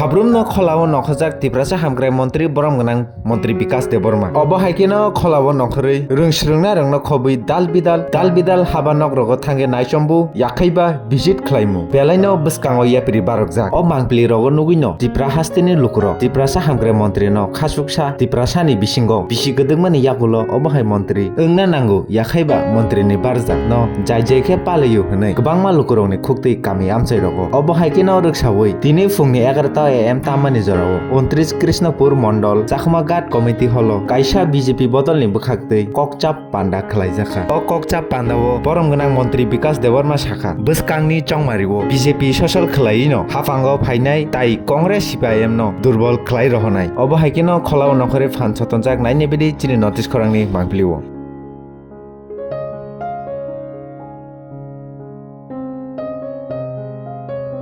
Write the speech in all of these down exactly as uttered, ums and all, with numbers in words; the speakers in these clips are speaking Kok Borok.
Habrumno kholao nokhorjak Tiprasa hamkrai montri borom gwnang montri Bikas Debbarma. Obo hai kheno kholao nokhorwi rwng swrwngna rwngno khobwi dal bidal, dal bidal haba nok rogo thangwi naichombu yakhaiba visit khlaimung. Belaino bwskango yapri barokjak. O mangpili rogo nugwino Tipra hasteni lukurok Tiprasa hamkrai montrino khasuksa Tiprasani bisingo bisi kwdwkmani yagulo obo hai montri wngna nango, yakhaiba montrini barjakno jai jai khe palaio hwnwi kwbangma lukurokni khuktwi kami amchai rogo. Obo hai kheno rwksawi tini phungni egaroh ta A M tammani jorao untris Krishnapur Mondol Chakma Ghat Committee Hall o kaisa B J P bodolni bwkhaktwi kokchap panda khlaijakha. O kokchap pandao borom gwnang montri Bikas Debbarma sakha, bwskangni chongmario B J P social khlaiwino haphango phainai tai Congress C P I M no durbol khlai rohonai. Obo hai kheno kholao nokhorwi phan sotonjak naini bidi chini notice khorangni mangpilio.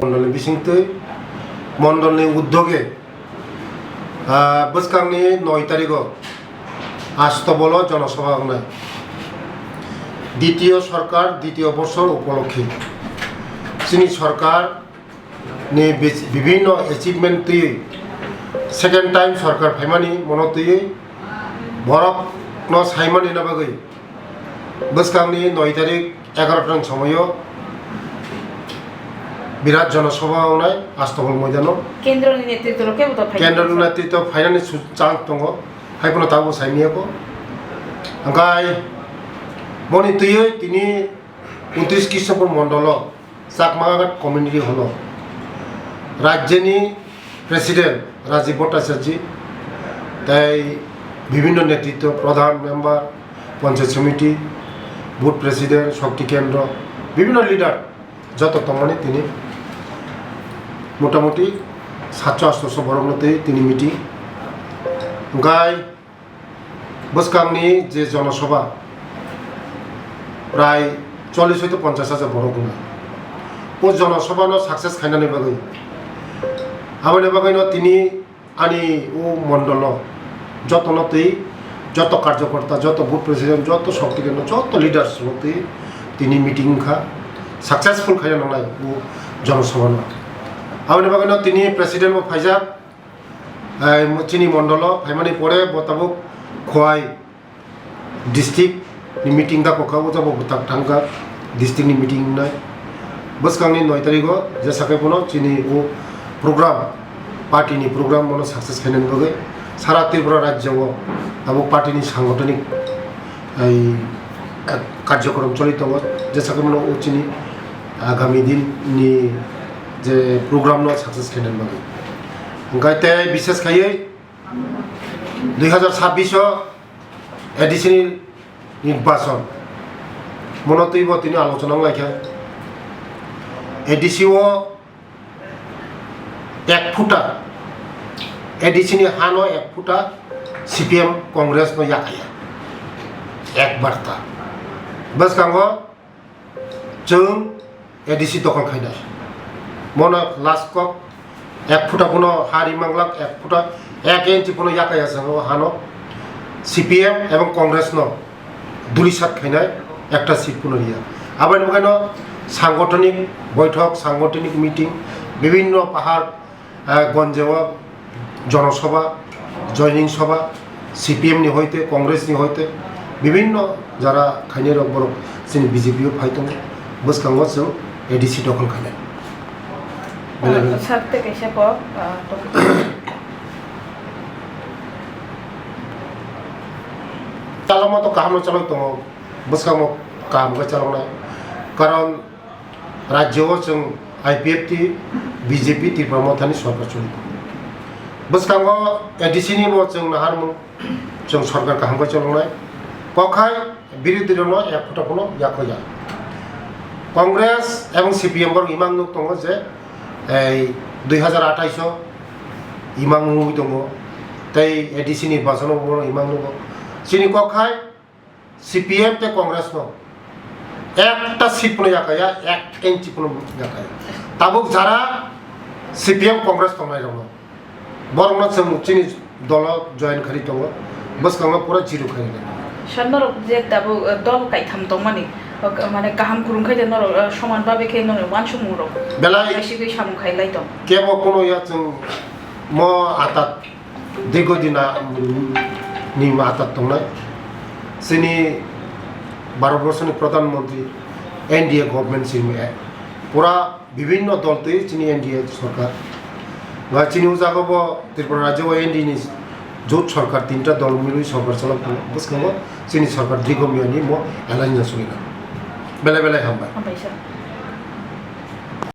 Mondolni bisingtwi mondolni uddoge, ah, bwskangni noi tarigo Astobolo jonosabha wngnai. Ditiyo sorkar, ditiyo bosor upolokhe chini sorkar ni bi-, bibhinno achievement twi second time sorkar phaimani mono twi borokno saimani na bagwi bwskangni noi tarik egaroh ni somoio birat jonosabha wngnai Astobol moidano. Kendroni netritwrok kebo to phai Kendroni netritw phainani su-, chance tongo, hai phano tabuk saimiyako. Hwnkhe boni twiwi tini untris Krishnapur mondolo Chakma Ghat Community Hall o rajyoni President Rajiv Bhattacharya tei bibhinno netritw, pradhan, member, Panchayat Samiti, Booth President, Shakti Kendra, bibhinno leader joto tongmani tini motamuti satso astoso borokno twi tini meeting. Hwnkhe bwskangni je jonosabha prai chollish hoito ponchash hajar borok wngnai. O jonosabhano success khainani bagwi, aboni bagwino tini ani o mondolo jotono twi, joto karjokorta, joto booth president, joto shakti kendra, joto leaders rok twi tini meeting wngkha, successful khaina nangnai o jonosabhano. Aboni bagwino tini president bo phaijak, ai, chini mondolo phaimani pore bo tabuk Khowai district ni meeting da kokha, o jabo bwtak thangkha district ni meeting wngnai. Bwskangni noi tarigo jesa khe bono chini o program, party ni program bono success khainani bagwi sara Tripura rajyo o abo party ni sangotonik, ai, karjokrom choli tongo, jesa khe bono o chini agami din ni je program no success khainani bagwi. Hwnkhe tei bishes khaiwi dui hazar sabbish o A D C ni nirbachon. Mono twibo tini alochona wnglaikha. A D C o ek phuta, A D C ni hano ek phuta C P M Congress no yakaya. Ek barta. Bwskango chwng A D C dokhol khainai. Mono last kok ek phuta bono ha ri manglak, ek phuta ek inch bono yakaya chwng o hano C P M ebong Congress no dulisat khainai ekta seat bono riya. Aboni bagwino sangotonik boithok, sangotonik meeting, bibhinno pahar ah, gonjeo jonosabha, joining sabha, C P M ni hoite, Congress ni hoite, bibhinno jara khainai rok borok chini B J P o phai tongo, bwskango chwng A D C dokhol khainai. Belai belai. Sir, tei kaisa kok, ah, topic. Chalokma to kaham no chalok tongo, bwskango kaham khe chaloknai, karon rajyo o chwng I P F T, B J P, Tipra Mothani sorkar choli tongo. Bwskango A D C ni bo chwng naharmung, chwng sorkar kaham khe choloknai. Kokhai birodhi rokno ek phuta phano yakho ya. Congress ebong C P M borok imang nuk tongo je ei dui hazar athais o imang nugwi tongo. Tei A D C ni nirbachon o borok imang nugo. Chini kokhai C P M tei Congress no ekta seat phano yakaya, ek inch phano yakaya. Tabuk jara C P M Congress tongnai rokno, borokno chwng chini dolo join khari tongo, bwskango pura zero khari tongo. Sir, norok je tabuk, eh, dol kaitham tongmani, Mane kaham kwrwng khai de norok, eh, soman babe khe norok uansukmung rok. Belai. Naisigwi samung khai lai tong. Kebo kono ya chwng mo atat dego dina ni ma atat tongnai. Chini Bharat Borso ni Pradhan Mantri N D A government simi pura bibhinno dol twi chini N D A sorkar. Ba chini o jaga bo Tripura rajyo o N D A ni jot sorkar tinta dol milwi sorkar chalok tongo. Bwskango chini sorkar digo miyani mo alliance no sogina. Belai belai hambai. Hambai sir.